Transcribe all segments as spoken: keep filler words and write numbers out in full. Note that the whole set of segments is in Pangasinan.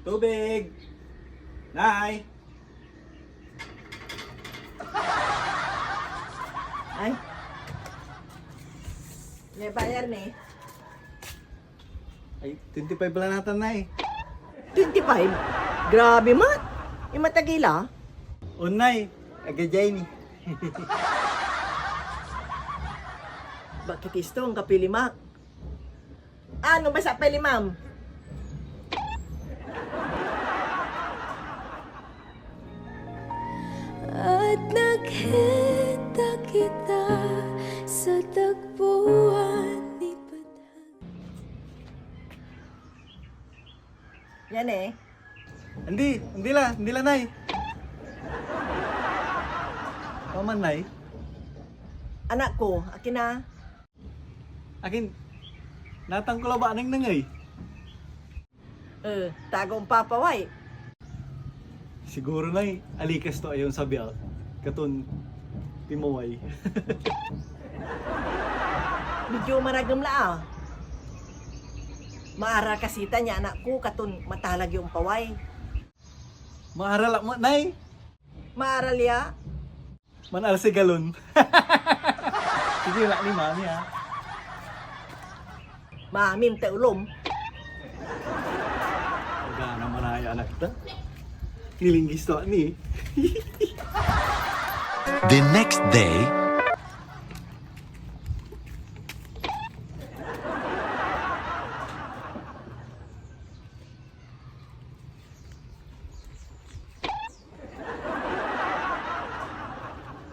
Tubig! Nay! Ay. May bayar ni. Ay, twenty-five la natan, Nay. Twenty-five? Grabe met. Imatagila? On, Nay. Agajay ni. Bakit isto, angkapili mak? Ano, basa pa limam? At nagkita kita sa tagpuan ni Patang. Yan eh. Andi, andi la, andi la, Nay. Paman, Nay? Anak ko, akin na. Akin, natan ko labat anengneng ey. Eh, taga ompapaway. Siguro, Nay, alikas to ayon sabi, ah, katon timaway. Medyo maragem la, ah. Maaral kasi tan ya anak ko, katon matalag ya ompaway. Maaral ak met, Nay. Maaral ya? Manalsigalon. Sige, wala ni Mami, ha? Mami, ta ulom. Agana manaya anak ta. Nilinggis to ni. The next day,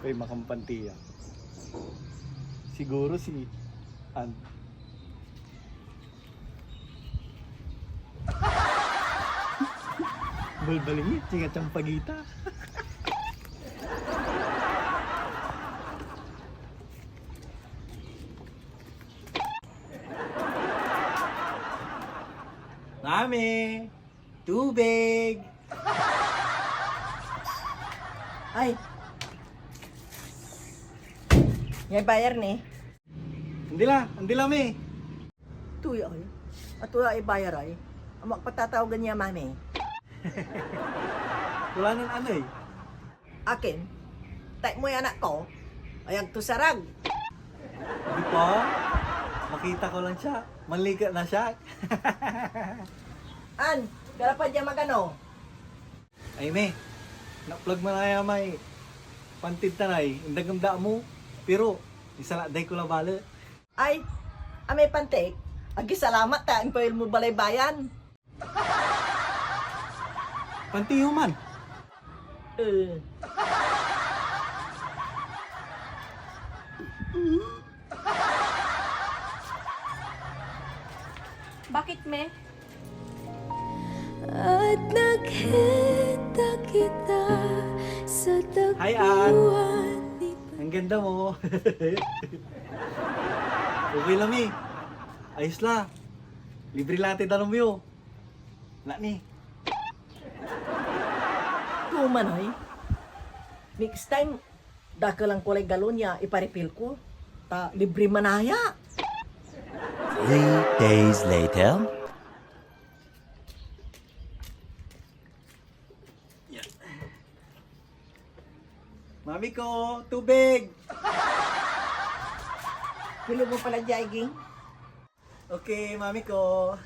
Uy, makampanti ya. Siguro si An. Balbaling niya, chinga tiyang pagita. Mami! Tubig! Ay! May bayar ni. Andi la, andi la, Mi. Tuy ay. Ato la ibayar ay. Amak patatawagan ya, Mami. Wala nen aney. Akin, tay moy anak ko, ayag to sarag. Di pa? Makita ko lang siya. Manliket na siya. An, garapad ya magano? Ay, me. Naplag man aya may pantid tanay. Indagem da mo. Pero, isaladay ko la bale. Ay, amay pantik, agi salamat ta impawil mo balay bayan. Pantiyo man. Eh. Bakit, me? At nagkita kita sa Hi, Ann. Tagpuan ni Ang ganda mo. Okay lang eh. Ayos la. Libre lahat yung tanong mo. Wala ni. Tuman ay. Next time, dakelan ko lay galon ya iparipil ko. Ta libre manaya. Three days later. Mami ko, tubig! Bilog mo pala, Jaiging. Okay, mami ko.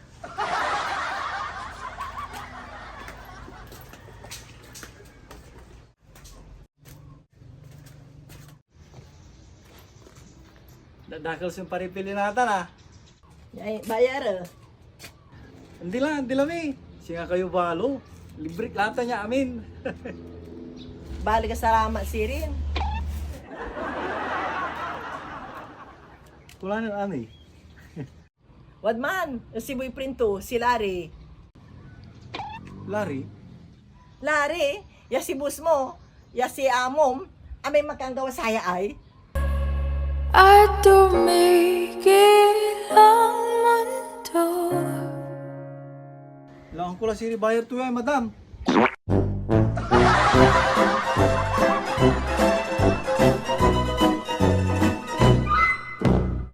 Dadakel so paripil natan, ah. Ay, bayar, eh. Hindi la, hindi la, mi. Singa kayo balo. Libre lata niya amin. Balik ka salamat, sirin. Wala na, ani. Wadman, si boyfriend to, si Larry. Larry? Larry, ya si boss mo, ya si amom, amay makanggawa saya ay. At tumigil ang mundo. Laang ko la siri bayar to ay, madam.